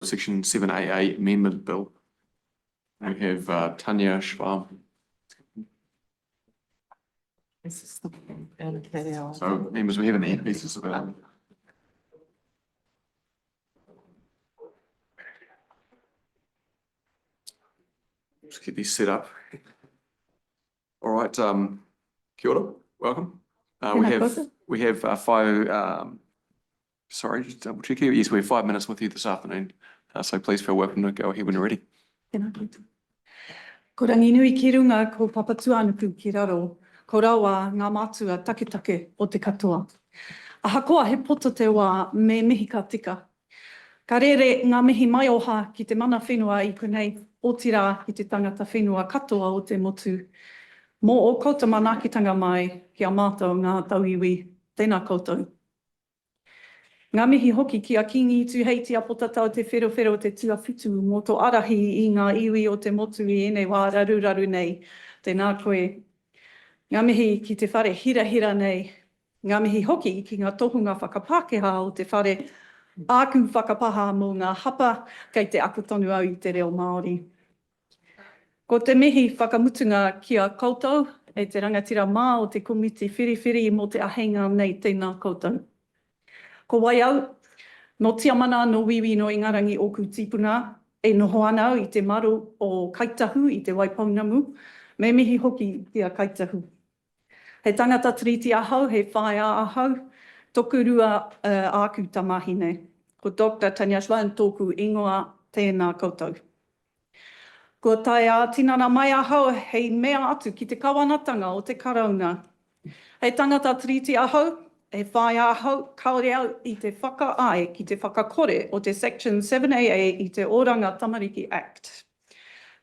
Section 7AA Amendment Bill. We have uh, Tanya Schwalm. This is the one in te reo. So members, we have an earpieces available. Just get these set up. All right, um, kia ora, welcome. Uh, we Tēnā have, koutou. we have uh, five, um, sorry, just double check here. Yes, we have five minutes with you this afternoon. Uh, so please feel welcome to go ahead when you're ready. Tēnā koutou. Ko Ranginui ki runga, ko Papatūānuku ki raro, ko rawa ngā mātua taketake o te katoa. Ahakoa he poto te wā, me mihi ka tika. Ka rere ngā mihi maioha ki te mana whenua i konei, otirā ki te tangata whenua katoa o te motu. Mō ō koutou manaakitanga mai ki a mātou ngā tauiwi, tēnā koutou. Ngā mihi hoki ki a Kīngi Tūheitia Potatau Te Wherowhero Te Tuawhitu mō tō ārahi i ngā iwi o te motu i ēnei wā raruraru nei. Tēnā koe. Ngā mihi ki te whare hirahira nei. Ngā mihi hoki ki ngā tohunga whakapākehā o te whare, āku whakapaha mō ngā hapa, kei te ako tonu au i te reo Māori. Ko te mihi whakamutunga ki a koutou, e te rangatira mā o te komiti whiriwhiri mō te aheinga nei, tēnā koutou. Ko wai au? Nō Tiamana, nō Wīwī, nō Ingarangi ōku tīpuna. E noho ana au i te maru o Kaitahu i Te Waipounamu. Me mihi hoki ki a Kaitahu. He tangata Tiriti ahau, he whaea ahau, tokorua āku tamahine. Ko Doctor Tanya Sloan tōku ingoa, tēnā koutou. Kua tae ā-tinana mai ahau hei mea atu ki te kawanatanga o te Karauna. Hei tangata Tiriti ahau, he whaea ahau, kāore au i te whakaae ki te whakakore o te Section 7AA i te Oranga Tamariki Act.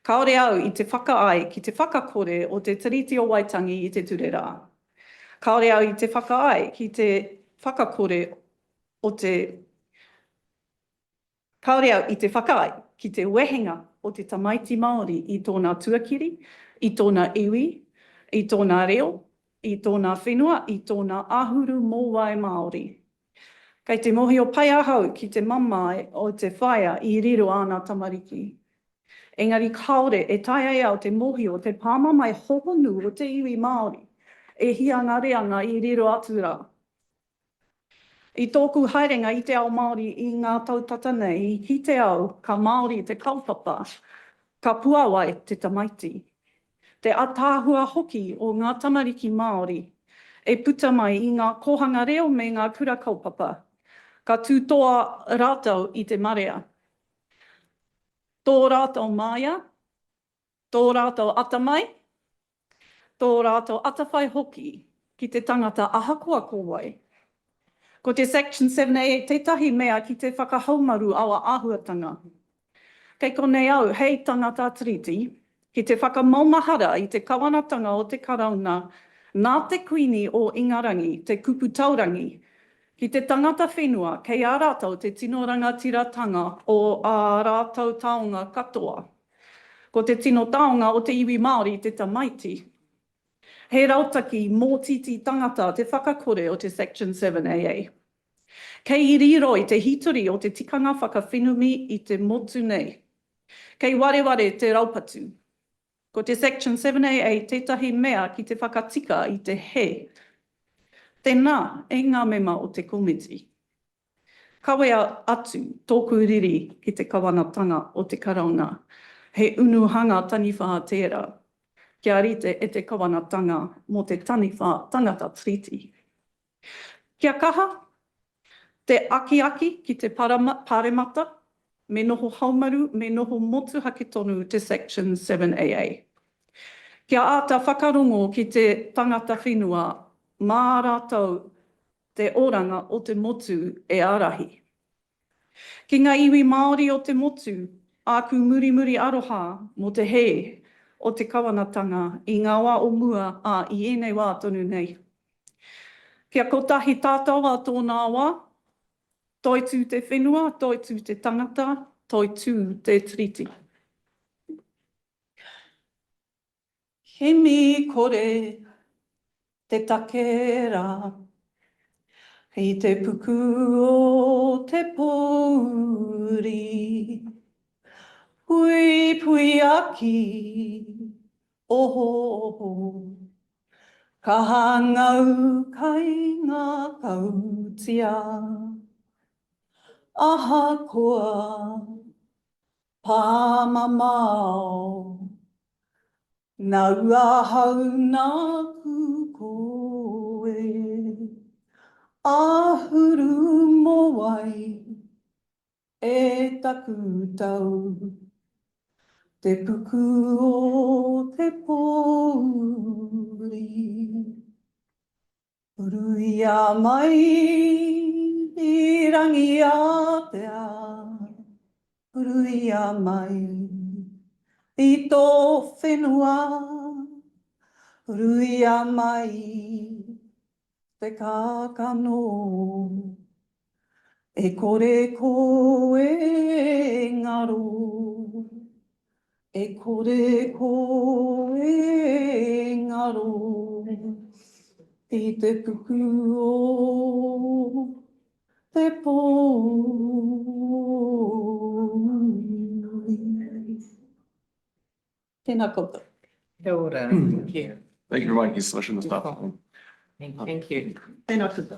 Kāore au i te whakaae ki te whakakore o te Tiriti o Waitangi i te ture rā. Kāore au i te whakaae ki te whakakore o te. Kāore au i te whakaae ki te wehenga o te tamaiti Māori i tōna tuakiri, i tōna iwi, i tōna reo, i tōna whenua, i tōna āhuru mōwai Māori. Kei te mōhio pai ahau ki te mamae o te whaea i riro āna tamariki. Engari kāore e taea e au te mōhio te pāmamae hohonu o te iwi Māori, e hia ngā reanga i riro atu rā. I tōku haerenga i te ao Māori i ngā tau tata nei, i kite au ka Māori te kaupapa, ka puāwai te tamaiti. Te ataahua hoki o ngā tamariki Māori e puta mai i ngā kōhanga reo me ngā kura kaupapa, ka tū toa rātou i te marea. Tō rātou māia, Tō rātou atamai, tō rātou atawhai hoki ki te tangata ahakoa ko wai. Ko te Section 7A tētahi mea ki te whakahaumaru aua āhuatanga. Kei konei au hei tangata Tiriti ki te whakamaumahara i te kawanatanga o te Karauna nā te Kuini o Ingarangi te kupu taurangi ki te tangata whenua kei a rātou te tino rangatiratanga o ā rātou taonga katoa. Ko te tino taonga o te iwi Māori te tamaiti. He rautaki mōtiti tangata te whakakore o te Section 7AA. Kei riro i te hītori o te tikanga whakawhenumi i te motu nei. Kei wareware te raupatu. Ko te Section 7AA tētahi mea ki te whakatika i te hē. Tēnā, e ngā mema o te komiti. Kawea atu tōku riri ki te kawanatanga o te Karauna, he unuhanga taniwha tērā, kia rite e te kawanatanga mō te taniwha tangata Tiriti. Kia kaha te akiaki ki te Pāremata, me noho haumaru, me noho motuhake tonu te Section 7AA. Kia āta whakarongo ki te tangata whenua, mā rātou te oranga o te motu e ārahi. Ki ngā iwi Māori o te motu, āku murimuri aroha mō te hē o te kawanatanga i ngā wā o mua, ā, i ēnei wā tonu nei. Kia kotahi tātou ā tōnā wā, toitū te whenua, toitū te tangata, toitū te Tiriti. Hemi kore te take rā. I te puku o te pōuri. Puipuiaki, oho oho, Kaha ngau kai ngākautia. Ahakoa pāmamao, Nāu ahau nāku koe, Āhuru mōwai e taku tau, Te puku o te pōuri. Ruia mai i Rangiātea, Ruia mai i tō whenua, Ruia mai te kākano, E kore koe e ngaro, E kore koe e ngaro I te puku o te pōuri. Tēnā koutou. Kia ora. Thank you. Thank you for making a submission this afternoon. Thank you. Tēnā koutou.